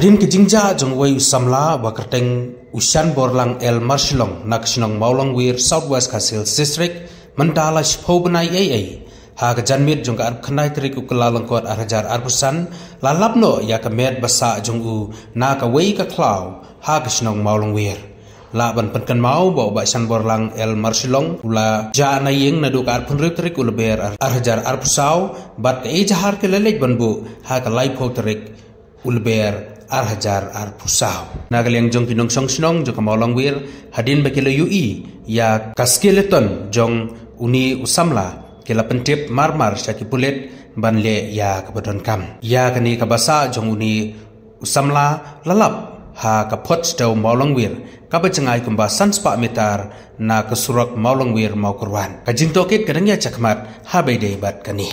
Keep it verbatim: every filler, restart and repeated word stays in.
Hadien ka jingjah jong uwei u samla ba kyrteng u Shanborlang L Marshillong na ka shnong Mawlangwir, South West Khasi Hills District, mynta la shiphew bnai ei ei, ha ka janmiet jong ka arphew khyndai tarik u Kyllalyngkot ar hajar arphew san, la lap noh ïa ka met ba sah jong u na kawei ka khlaw ha ka shnong Mawlangwir. Lah ban pynkynmaw ba u Bah Shanborlang L Marshillong u la jah na ïing naduh ka arphew hynriew tarik u Lber ar hajar arphew saw, bad ka ejahar ka la leit ban buh ha ka laiphew tarik u Lber ar hajar arphew saw. Na ka liang jong ki nongshong shnong jong ka Mawlangwir, hadien ba ki la ïohi ïa ka skeleton jong une u samla, ki la pyntip mar mar sha ki pulit ban leh ïa kaba donkam. Ïa kane kaba sah jong une u samla la lap ha ka phot shtew Mawlangwir, kaba jngai kumba san spah meter na ka surok Mawlangwir Mawkyrwat. Ka jingtohkit ka dang ïa shakhmat haba ïadei bad kane.